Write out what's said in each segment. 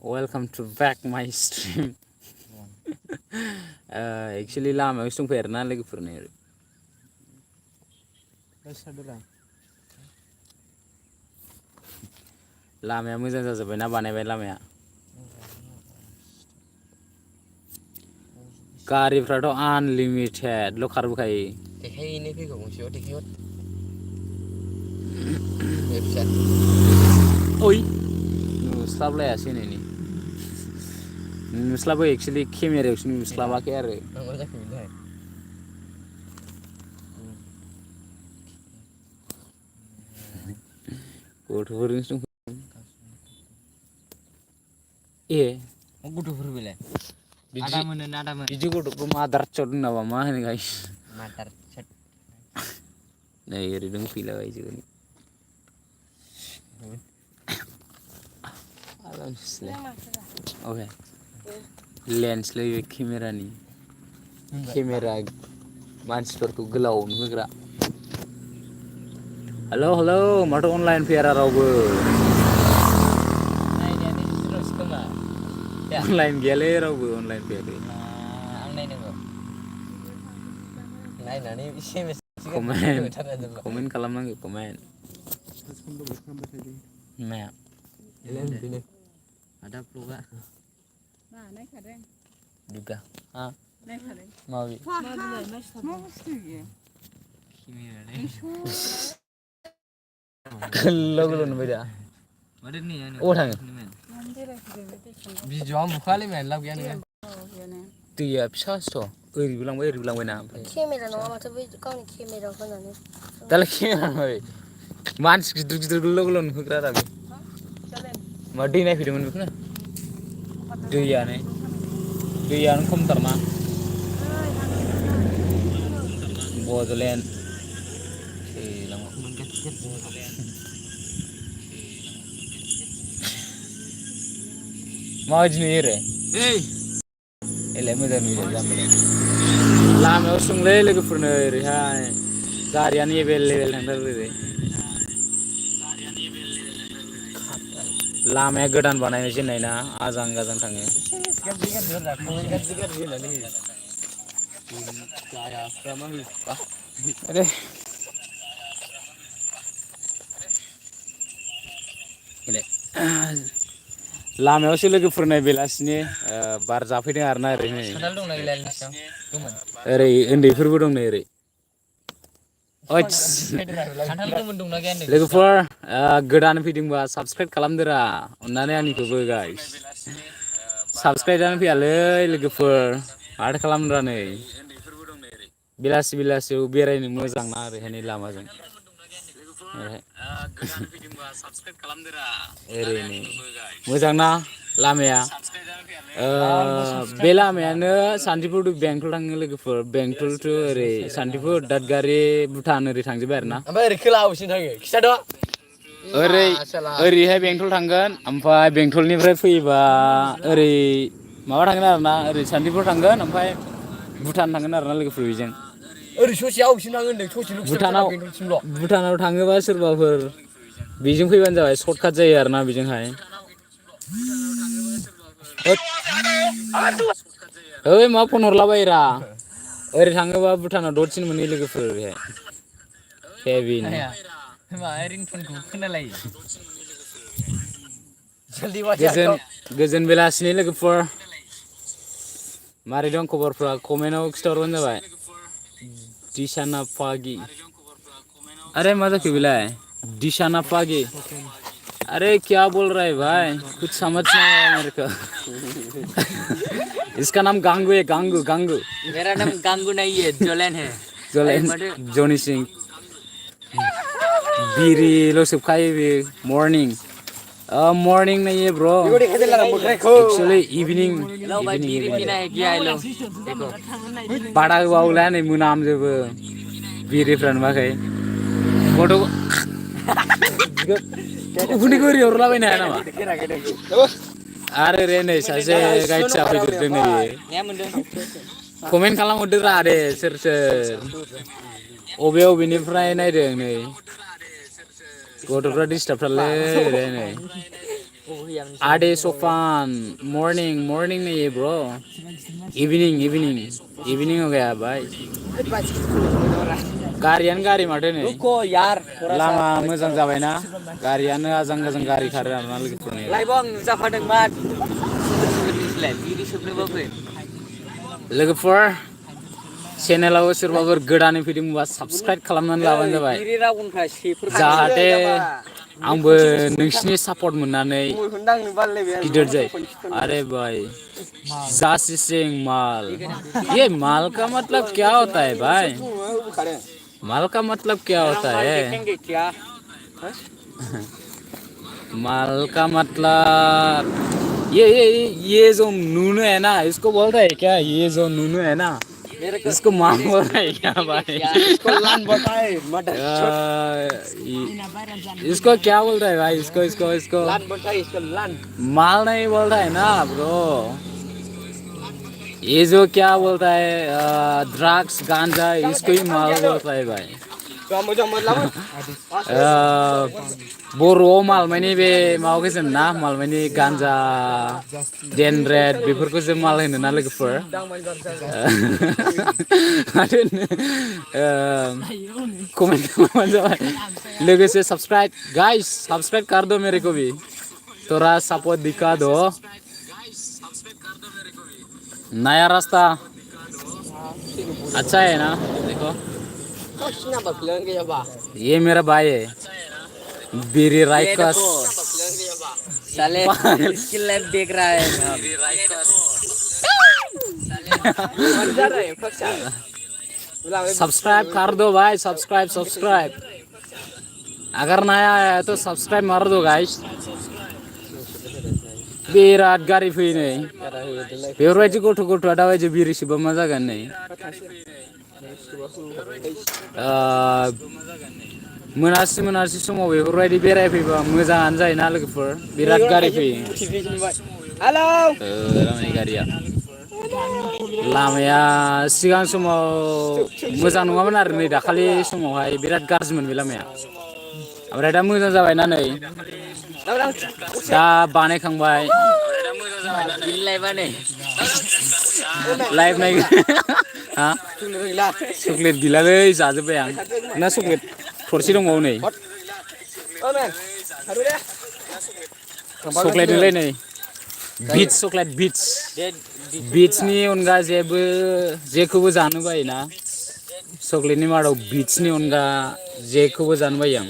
Welcome to back my stream. Actually लामायाव दंफैयो आरोना लोगोफोरनि लामाया मोजां जाजोब्बायना बानायबाय लामाया गारिफ्राथ' आनलिमिटेडल' खारबोखायो देखायहैनो फैगौ गंसेयाव देखायहर ओइ नुस्लाबलायासै नै नुस्लाबो एक्चुअली केमेरायावसो नुस्लाबाखै आरो मा जाखो बेलाय गथ'फोरजोंसो दं ए गथ'फोर बेलाय आदामोन आदामोन बिदि गथ'खौ मादार चोद होनाबा मा होनो गाइस मादार चोद नै ओरै दंफैलाबायजोबो ओके लेन्सलै बे केमेरानि केमेरा मानसिफोरखौ गोलाव नुहोग्रा हेलौ हेलौ माथो अनलाइन फैयारा रावबो अनलाइन गैयालै रावबो अनलाइन फैयाखै आं नायनांगौ नायनानै एसे कमेन्ट खालामनांगौ कमेन्ट माया बेनो आदा ब्लगा नायखादों दुगा हा नायखादों माबे मा बुस्थु बियो गोलाव गोलाव नुबाय दा माथो नै अबाव थाङो भिडिअ'आ बुखालै माने लाब गैया नोङो दैया फिसासोथ' ओरैबो लांबाय ओरैबो लांबायना केमेरा नङा माथो बै गावनि केमेरायाव होनानै दालाय केमेरा नुबाय मानसि गिदिर गिदिर गोलाव गोलाव नुहोग्रा दा बे मा दै नायफैदोंमोन बेखौनो दैयानो खमथारना बड'लेण्ड माबायदि नुयो ओरै एलाय मोजां नुयो जाम्बालाय लामायाव सोंलै लोगोफोरनो ओरैहाय गारियानो एभेलेबेल थांथारो ओरै लामाया गोदान बानायनाय जेननाय ना आजां गाजां थाङो लामायावसो लोगोफोरनो बेलासिनि बार जाफैदों आरोना ओरैनो ओरै उन्दैफोरबो दं नै ओरै लोगोफोर गोदान फैदोंबा साबसक्राइब खालामदोरा अननानै आंनिखौबो गाइस साबसक्राइबानो फैयालै लोगोफोर माथो खालामदोरा नै बेलासि बेलासियाव बेरायनो मोजां ना ओरैहाय लामाजों ओरैनो मोजां ना लामाया बे लामायानो सान्तिपुर टु बेंटल थाङो लोगोफोर बेंटल टु ओरै सान्तिपुर दादगारि भुटान ओरै थांजोब्बाय आरो ना ओमफ्राय ओरै खोला अबेसिम थाङो खिथाद' ओरैहाय बेंटल थांगोन ओमफ्राय बेंटलनिफ्राय फैयोबा ओरै माबा थांगोन आरोना ओरै सान्तिपुर थांगोन ओमफ्राय भुटान थांगोन आरोना लोगोफोर बेजों ओरै ससेया अबेसिम थाङो होनदों ससेल' भुटानाव थाङोबा सोरबाफोर बेजों फैबानो जाबाय सर्टकाट जायो आरोना बेजोंहाय ओइ मा फन हरलाबायोरा ओरै थाङोबा भुटानाव दसेनो मोनै लोगोफोर ओरैहाय हेभिनो रिंटनखौ खोनालायो गोजोन बेलासिनि लोगोफोर मारै दं खबरफ्रा कमेन्टआव खिथाहरबानो जाबाय दिसाना पागि अरे मा जाखो बेलाय दिसाना पागि अरे क्या बोल रहा है भाई कुछ समझ नहीं आया मेरे को इसका नाम गांगू है गांगू गांगू मेरा नाम गांगू नहीं है जोलेन है जॉनी सिंह बीरील' सोबखायो बे मर्निं मॉर्निंग नहीं है ब्रो एक्चुअली इवनिंग बाड़ा गोबावला नै मोनामजोबो बिरिफ्रा नुवाखै गथ' उखुन्दैखौ ओरै हरलाबायनो हाया नामा आरो ओरै नै सासे गाइडसा फैदेरदों नै कमेन्ट खालामहरदोरा दे सोर सोर अबेनिफ्राय नायदों नै गथ'फ्रा डिस्टार्बथारलै ओरै नै Ade Sofan, morning नहीं है bro. Evening हो गया भाई. गारि माथो नै. रुको यार लामा मोजां जाबायना. गारियानो आजां गारि खारो आरोना लोगोफोरनि. लाइभआव आं नुजाफादोंमोन. बिदि सोबनोबाबो. लोगोफोर चेनेलाव सोरबाफोर गोदानै फैदोंबा साबस्क्राइब खालामनानै लाबानो जाबाय. बिरि रावनफ्रा सेफोर जाहाथे आंबो नोंसिनि सापर्ट मोननानै गिदिर जायो. अरे भाई जासी सिंह माल. ये माल का मतलब क्या होता है भाई? माल का मतलब क्या होता है? माल का मतलब ये जो नूनू है ना, इसको बोल रहा है क्या? ये जो नूनू है ना, इसको माल बोल रहा है क्या भाई? इसको लान बताए मटर. इसको क्या बोल रहा है भाई? इसको लान बताए इसको लान. माल नहीं बोल रहा है ना ब्रो. ये जो क्या बोलता है ड्रग्स गांजा, इसको ही माल बोलता है भाई. बर'आव माल माने बे माबाखौ जों ना, माल माने गांजा डेनरेट बेफोरखौ जों माल होनो ना लोगोफोर. कमेन्ट खालामबानो जाबाय. लोगोसे सब्सक्राइब गाइस, सब्सक्राइब कर दो मेरे को भी. थोड़ा सपोर्ट दिखा दो. नया रास्ता अच्छा है ना. देखो ये मेरा भाई है बीरी राइकस. साले इसकी लाइफ देख रहा है. सब्सक्राइब कर दो भाई. सब्सक्राइब अगर नया आया है तो सब्सक्राइब मार दो गाइस. बिराद गारि फैयो नै. बेफोरबायदि गथ'आ दाबायदि बिरि सोबा मा जागोन नै. मोनासि समाव बेफोरबायदि बेरायफैबा मोजाङानो जायोना लोगोफोर. बिराद गारि फैयो. हेलौ लामानि गारिया. लामाया सिगां समाव मोजां नङामोन आरो नै दाखालि समावहाय बिराद गाज्रिमोन बे लामाया. ओमफ्राय दा मोजां जाबायना नै. दा बानायखांबाय. लाइभ नायगोन. हा चक्लेट गैलालै जाजोब्बाय आं. ना चक्लेट थरसे दंबावो नै. चक्लेट नोलाय नै बिट्स चक्लेट बिट्सनि अनगा जेखौबो जानो बायोना. चक्लेटनि मादाव बिट्सनि अनगा जेखौबो जानो बायो आं.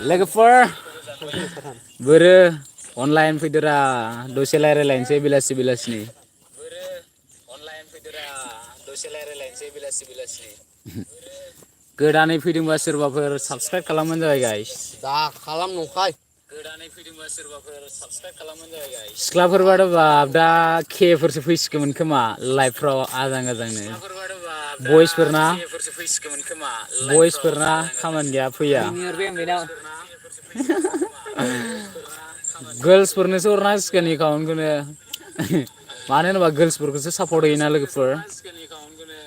लोगोफोर बोरो अनलाइन फैदोरा दसे रायलायनोसै बेलासिनि. गोदानै फैदोंबा सोरबाफोर साबस्क्राइब खालामबानो जाबाय गाइस. दा खालाम नंखाय. सिख्लाफोरबाथ' बाब दा केफोरसो फैसिगौमोन खोमा लाइभफ्राव आजांनो. बयसफोरना खामानि गैया फैया. गर्ल्सफोरनोसो हरनांसिगोन एकाउन्टखौनो. मानो होनोबा गर्ल्सफोरखौसो सापर्ट होयोना लोगोफोर.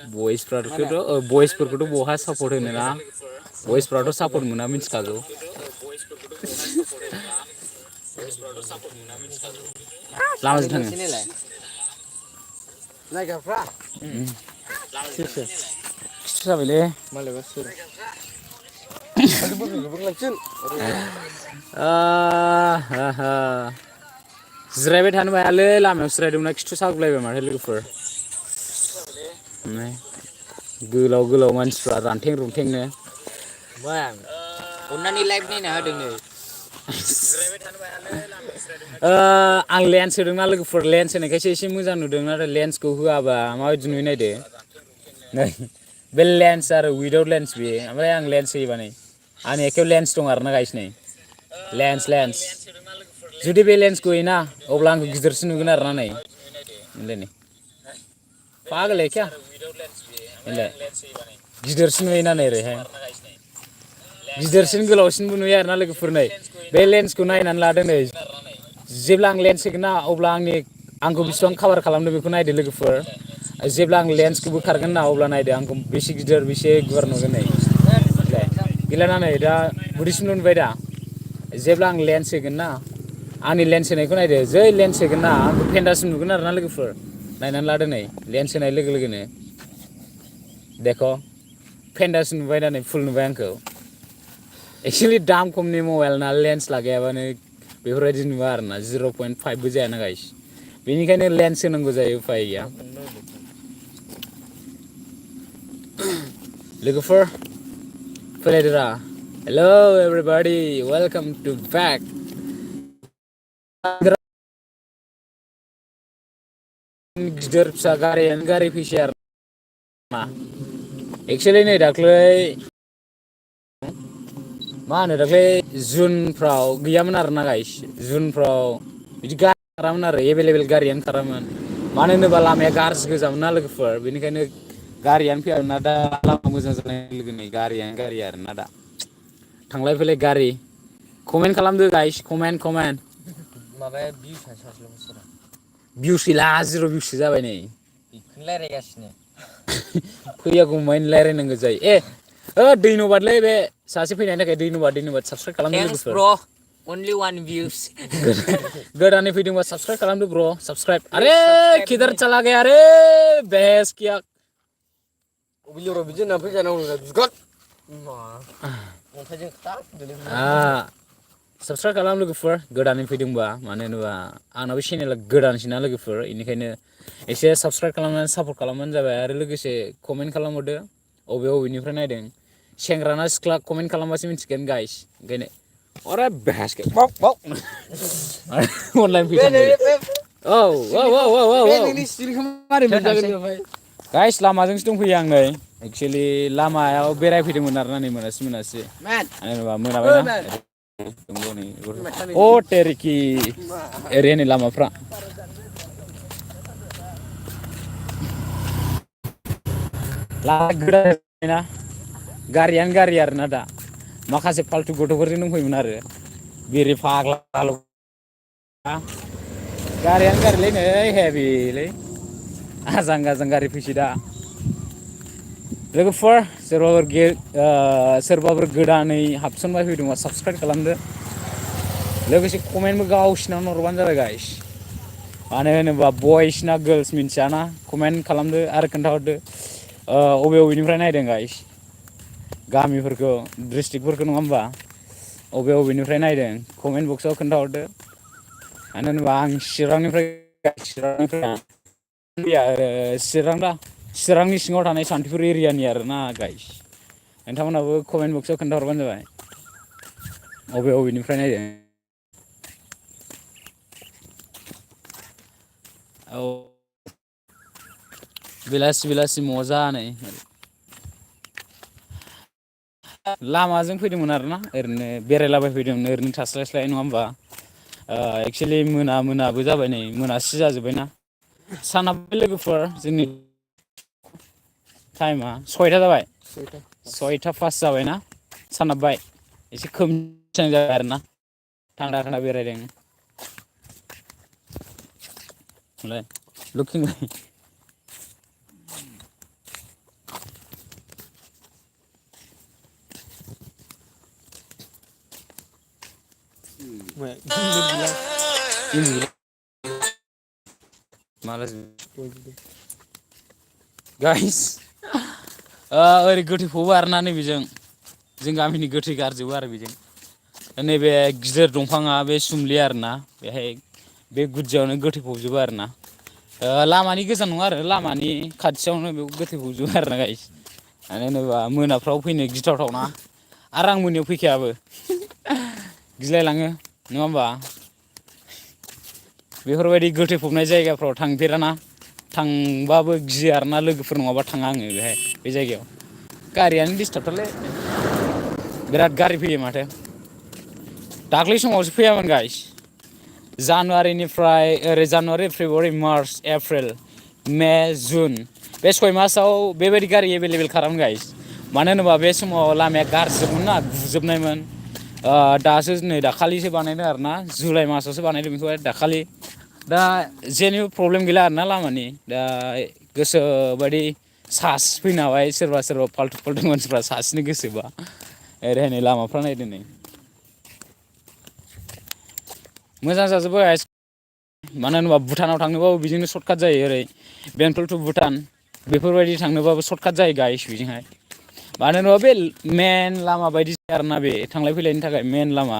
बयसफोरखौथ' बहा सापर्ट होनो ना. बयसफ्राथ' सापर्ट मोना मिथिखागौ. लामाजों थाङो. खिथु जाबायलै. जिरायबाय थानो हायालै. लामायाव जिरायदोंमोन खिथु सागुलायबाय माथो लोगोफोर. गोलाव मानसिफ्रा रानथें रुनथेंनो. अननानै लाइभ नायना होदों नै. आं लेन्स होदोंना लोगोफोर. लेन्स होनायखायसो एसे मोजां नुदों. नाथाय लेन्सखौ होआबा माबायदि नुयो नायदो. नै बे लेन्स आरो उइदाउट लेन्स बे. ओमफ्राय आं लेन्स होयोबा नै आंनि आखायाव लेन्स दं आरोना गाइस नै. लेन्स जुदि बे लेन्सखौ होयोना अब्ला आंखौ गिदिरसिन नुगोन आरोना नै. नै पागल है क्या. गिदिरसिन नुयोना नै ओरैहाय. गिदिरसिन गोलावसिनबो नुयो आरोना लोगोफोर. नै बे लेन्सखौ नायनानै लादों नै. जेब्ला आं लेन्स होगोन ना अब्ला आंखौ बेसेबां कभार खालामदों बेखौ नायदो लोगोफोर. जेब्ला आं लेन्सखौ बोखारगोन ना अब्ला नायदो आंखौ बेसे गिदिर बेसे गुवार नुगोन नै. गैलाना नै दा बुदिसिमल' नुबाय दा. जेब्ला आं लेन्स होगोन ना आंनि लेन्स होनायखौ नायदो जै लेन्स होगोन ना आंखौ फेन्दासिम नुगोन आरोना लोगोफोर नायनानै लादो नै लेन्स होनाय लोगो लोगोनो देख' फेन्दासिम नुबाय दा नै फुल नुबाय आंखौ एक्सुवेलि दाम खमनि मबाइल ना लेन्स लागायाबानो बेफोरबायदि नुवा आरोना 0.5बो जायाना गाइस बेनिखायनो लेन्स होनांगौ जायो उफाय गैया लोगोफोर फैलायदोरा हेलौ एभरिबॉडी वेलकाम टू बैक गिदिर फिसा गारियानो गारि फैसै आरोना एक्सुवेलि नै दाख्लै मा होनो दाख्लै जुनफ्राव गैयामोन आरोना गाइस जुनफ्राव बिदि गारि खारामोन आरो एभेलेबेल गारियानो खारामोन मानो होनोबा लामाया गाज्रि गोजामोन ना लोगोफोर बेनिखायनो गारियानो फैयामोन ना दा लामा मोजां जानाय लोगो नै गारियानो गारि आरोना दा थांलाय फैलाय गारि कमेन्ट खालामदो गाइस कमेन्ट माबाया भिउसा सासेल' बोसोरा भिउस गैला 0 भिउससो जाबाय नै बेखौनो रायलायगासिनो फैयागौमानि रायलायनांगौ जायो दैनबादलै बे सासे फैनायनि थाखाय दैनबाद साबसक्राइब खालामदो थेंक्स लोगोफोर ब्र' only 1 views गोदानै फैदोंबा साबसक्राइब खालामदो ब्र साबसक्राइब अरे किधर चला गया अरे बेस किया अबिलियर बिदि होनना फैजानांगौ बिगत ओंखायनो साबसक्राइब खालाम लोगोफोर गोदानै फैदोंबा मानो होनोबा आंनाबो चेनेला गोदानसैना लोगोफोर बेनिखायनो एसे साबसक्राइब खालामनानै सापर्ट खालामबानो जाबाय आरो लोगोसे कमेन्ट खालामहरदो अबेनिफ्राय नायदों सेंग्रा ना सिख्ला कमेन्ट खालामबासो मिथिगोन गाइस ओंखायनो अरे बेस अनलाइन फैसा गाइस लामाजोंसो दंफैयो आं नै एक्सुवेलि लामायाव बेरायफैदोंमोन आरोना नै मोनासि जेनेबा मोनाबायना अ टेरिकि एरियानि लामाफ्रा गोदान गारियानो गारि आरोना दा माखासे फाल्तु गथ'फोरजों दंफैयोमोन आरो बेरे फाग्ला गारियानो गारिलै नै हेभिलै आजां गाजां गारि फैसै दा लोगोफोर सोरबाफोर गोदानै हाबसनबाय फैदोंबा साबसक्राइब खालामदो लोगोसे कमेन्टबो गावसिनावनो हरबानो जाबाय गाइस मानो होनोबा बयस ना गार्लस मिन्थियाना कमेन्ट खालामदो आरो खोन्थाहरदो अबेनिफ्राय नायदों गाइस गामिफोरखौ डिस्ट्रिक्टफोरखौ नङा होमबा अबेनिफ्राय नायदों कमेन्ट बक्सआव खोन्थाहरदो मानो होनोबा आं चिरांनि सिङाव थानाय सान्तिपुर एरियानि आरोना गाइस नोंथांमोनहाबो कमेन्ट बक्सआव खोन्थाहरबानो जाबाय अबेनिफ्राय नायदों औ बेलासि मजा नै लामाजों फैदोंमोन आरोना ओरैनो बेरायलाबाय फैदोंमोन ओरैनो थास्लायस्लाय नङा होमबा एक्सुवेलि मोनाबो जाबाय नै मोनासि जाजोब्बायना सानाबो लोगोफोर जोंनि टाइमा 6टा जाबाय 6टा पास जाबायना सानाबबाय एसे खोमसिहां जाबाय आरोना थान्दा बेरायदों लुकिं गाइस ओरै गोथै फबो आरोना नैबेजों जों गामिनि गोथै गारजोबो आरो बेजों नैबे गिदिर दंफाङा बे सुमलि आरोना बेहाय बे गुदियावनो गोथै फबजोबो आरोना लामानि गोजान नङा आरो लामानि खाथियावनो बेयाव गोथै फबजोबो आरोना गाइस मानो होनोबा मोनाफ्राव फैनो गिथावथावना आरो आं मोनायाव फैखायाबो गिलायलाङो नङा होमबा बेफोरबायदि गोथै फबनाय जायगाफ्राव थांफेराना थांबाबो गियो आरोना लोगोफोर नङाबा थाङा आङो बेहाय बे जायगायाव गारियानो डिस्टार्बथारलै बिराद गारि फैयो माथो दाख्लै समावसो फैयामोन गाइस जानुवारिनिफ्राय ओरै January February March April May June बे 6 मासाव बेबायदि गारि एभेलेबेल खारामोन गाइस मानो होनोबा बे समाव लामाया गाज्रिजोबमोन ना गुजोबनायमोन दासो नै दाखालिसो बानायदों आरोना जुलाइ मासावसो बानायदों बेखौ दाखालि दा जेनिबो प्रब्लेम गैला आरोना लामानि दा गोसोबायदि सास फैनो हाबाय सोरबा फाल्थु मानसिफ्रा सासिनो गोसोबा ओरैहाय नै लामाफ्रा नायदो नै मोजां जाजोब्बाय गाइस मानो होनोबा भुटानाव थांनोबाबो बिजोंनो सर्टकाट जायो ओरै बेंटल टु भुटान बेफोरबायदि थांनोबाबो सर्टकाट जायो गाइस बिजोंहाय मानो होनोबा बे मेन लामा बायदि आरोना बे थांलाय फैलायनि थाखाय मेन लामा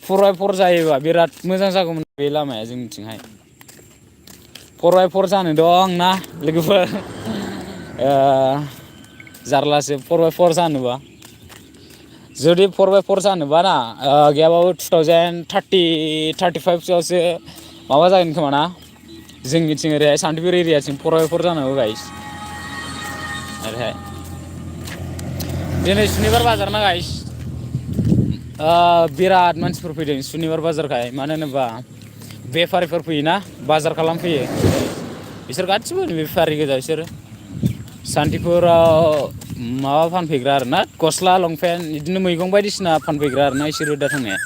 4x4 जायोबा बिराद मोजां जागौमोन बे लामाया जोंनिथिंहाय 4x4 जानो दं ना लोगोफोर जारलासो 4x4 जानोबा जुदि 4x4 जानोबा ना गैयाबाबो 2030-35 सोआवसो माबा जागोन खोमा ना जोंनिथिं ओरैहाय सान्तिपुर एरियाथिं 4x4 जानांगौ गाइस ओरैहाय दिनै सुनिबार बाजार ना गाइस बिराद मानसिफोर फैदों सुनिबार बाजारखाय मानो होनोबा बेफारिफोर फैयोना बाजार खालामफैयो बिसोर गासिबो बेफारि गोजा बिसोर सान्तिपुराव माबा फानफैग्रा आरोना गस्ला लंपेन्ट बिदिनो मैगं बायदिसिना फानफैग्रा आरोना इसोरो दा थांनाया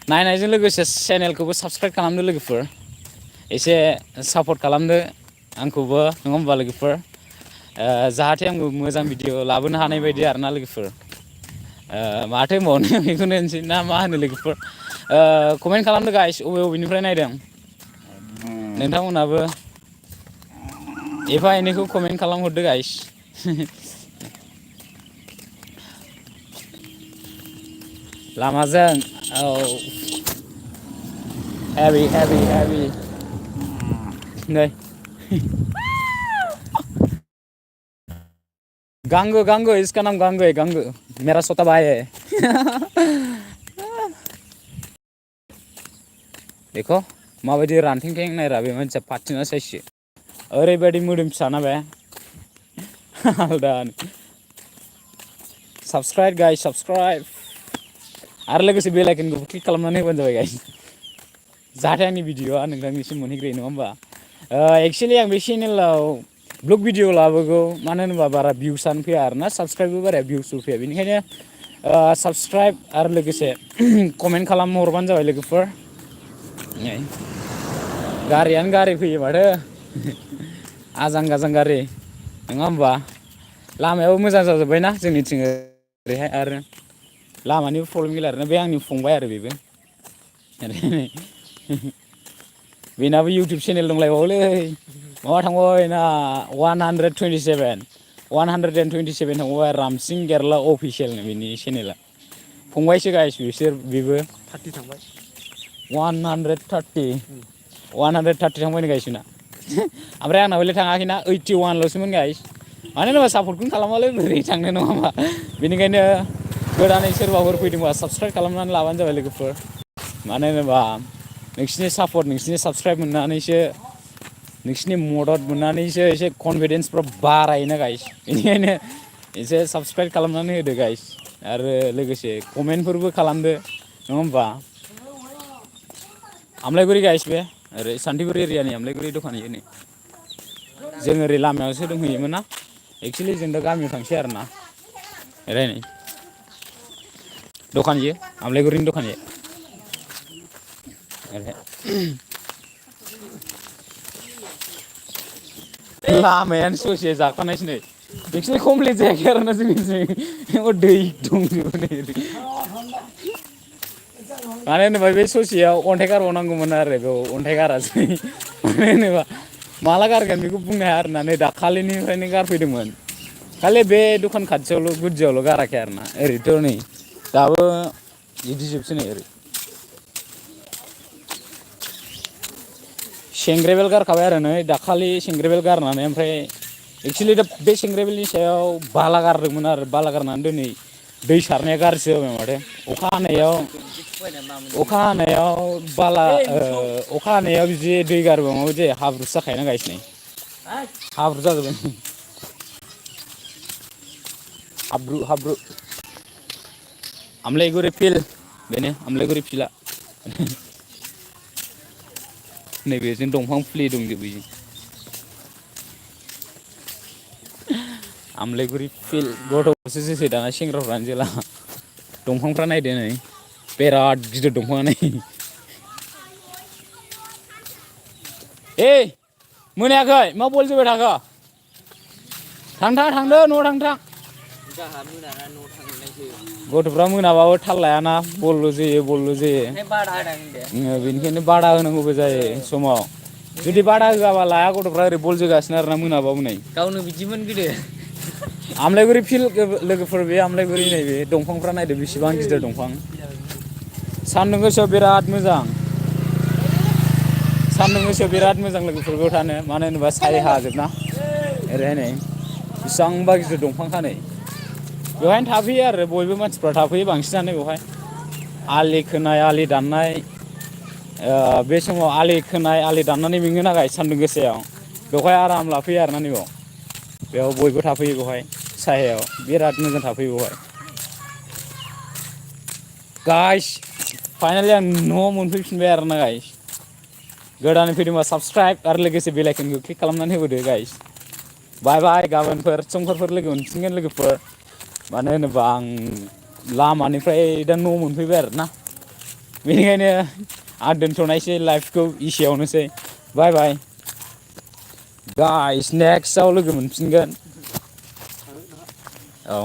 नायनायजों लोगोसे चेनेलखौबो साबस्क्राइब खालामदो लोगोफोर एसे सापर्ट खालामदो आंखौबो नङा होमबा लोगोफोर जाहाथे आंबो मोजां भिडिअ लाबोनो हानाय बायदि आरोना लोगोफोर माथो होनबावनो बेखौनो होनसै ना मा होनो लोगोफोर कमेन्ट खालामदो गाइस बबेनिफ्राय नायदों नोंथांमोनाबो एफा एनैखौ कमेन्ट खालामहरदो गाइस लामाजों औ heavy नै गांगो इसका नाम गांगो है गांगो मेरा छोटा भाई है देखो माबायदि रानथें नायरा बे मानसिया फाथिना साइससो ओरैबायदि मोदोम फिसाना बे आलदा साबस्क्राइब गाइस साबस्क्राइब आरो लोगोसे बेल आइकनखौ क्लिक खालामनानै होबानो जाबाय गाइस जाहाथे आंनि भिडिअआ नोंथांनिसिम मोनहैग्रोयो नङा होमबा एक्चुअलि आं बे चेनेलाव ब्लग भिडिअ लाबोगौ मानो होनोबा बारा भिउसआनो फैया आरोना साबस्क्राइबबो बारा भिउसबो फैया बेनिखायनो साबस्क्राइब आरो लोगोसे कमेन्ट खालामहरबानो जाबाय लोगोफोर गारियानो गारि फैयो माथो आजां गाजां गारि नङा होमबा लामायाबो मोजां जाजोब्बायना जोंनिथिं ओरैहाय आरो लामानिबो प्रब्लेम गैला आरोना बे आंनि फंबाय आरो बेबो बेनाबो इउटुब चेनेल दंलायबावोलै माबा थांबाय ना 127 थांबाय रामसिं गेरला अफिसियेलनो बेनि चेनेला फंबायसो गाइस बिसोर बेबो 30 थांबाय 130 थांबाय गाइस ना ओमफ्राय आंनाबोलै थाङाखैना 81 ल'सोमोन गाइस मानो होनोबा सापर्टखौनो खालामालै बोरै थांनो नङा होमबा बेनिखायनो गोदानै सोरबाफोर फैदोंबा साबस्क्राइब खालामनानै लाबानो जाबाय लोगोफोर मानो होनोबा नोंसिनि सापर्ट नोंसिनि साबस्क्राइब मोननानैसो नोंसिनि मदद मोननानैसो एसे कनफिडेन्सफ्रा बारायोना गाइस बेनिखायनो एसे साबस्क्राइब खालामनानै होदो गाइस आरो लोगोसे कमेन्टफोरबो खालामदो नङा होमबा आमलायगुरि गाइस बे ओरै सान्तिपुर एरियानि आमलायगुरि दखान इयो नै जों ओरै लामायावसो दंहैयोमोन ना एक्चुअलि जों दा गामियाव थांसै आरोना ओरै नै दखान इयो आमलायगुरिनि दखान इयो लामायानो ससे जाखानायसो नै एक्चुअलि कमप्लिट जायाखै आरोना जोंनिथिं दै दंजोबो नै मानो होनोबा बे ससेयाव अन्थाइ गारबावनांगौमोन आरो बेयाव अन्थाइ गारासै मानो होनोबा माला गारगोन बेखौ बुंनो हाया आरोना नै दाखालिनिफ्रायनो गारफैदोंमोन खालि बे दखान खाथियावल' गुदियावल' गाराखै आरोना ओरैथ' नै दाबो बिदि जोबसै नै ओरै सेंग्रेबेल गारखाबाय आरो नै दाखालि सेंग्रेबेल गारनानै ओमफ्राय एक्चुअलि दा बे सेंग्रेबेलनि सायाव बाला गारदोंमोन आरो बाला गारनानै दिनै दै सारनाया गाज्रि जाबाय माथो अखा हानायाव बिदि दै गारबा माबा जायो हाब्रुसो जाखायोना गाइस नै हाब्रु जाजोबबाय हाब्रु आमलायगुरि फिल्ड बेनो आमलायगुरि फिल्डआ नैबेजों दंफां फुलि दंजोबो आमलायगुरि फिल्ड गथ'फोरसो जोसै दाना सेंग्राफ्रानो जोला दंफांफ्रा नायदो नै बिराद गिदिर दंफाङा नै मोनायाखै मा बल जोबाय थाखो थांदो न'आव थां गाहा मोनाना न' थांनायसो गथ'फ्रा मोनाबाबो थाल लायाना बलल' जोयो ओमफ्राय बादा होदों होनदो बेनिखायनो बादा होनांगौबो जायो समाव जुदि बादा होआबा लाया गथ'फ्रा ओरै बल जोगासिनो आरोना मोनाबाबो नै गावनो बिदिमोन गोदो आमलायगुरि फिल्ड लोगोफोर बे आमलायगुरि नैबे दंफांफ्रा नायदो बेसेबां गिदिर दंफां सान्दुं गोसायाव बिराद मोजां सान्दुं गोसायाव बिराद मोजां लोगोफोरखौ थानो मानो होनोबा सायहाजोबना ओरैहाय नै बेसेबांबा गिदिर दंफांखा नै बेवहायनो थाफैयो आरो बयबो मानसिफ्रा थाफैयो बांसिनानो बेवहाय आलि खोनाय आलि दाननाय बे समाव आलि खोनाय आलि दाननानै मेङो नालाय सान्दुं गोसायाव बेवहाय आराम लाफैयो आरोना नैबाव बेयाव बयबो थाफैयो बेवहाय सायायाव बिराद मोजां थाफैयो बेवहाय गाइस फाइनालि आं न'आव मोनफैफिनबाय आरोना गाइस गोदानै फैदोंबा साबस्क्राइब आरो लोगोसे बेल आइकनखौ क्लिक खालामनानै होबोदो गाइस बाय बाय गाबोनफोर समफोरफोर लोगो मोनफिनगोन लोगोफोर मानो होनोबा आं लामानिफ्राय दा न' मोनफैबाय आरोना बेनिखायनो आं दोनथ'नायसै लाइफखौ इसेयावनोसै बाय बाय गाइस नेक्स्टआव लोगो मोनफिनगोन औ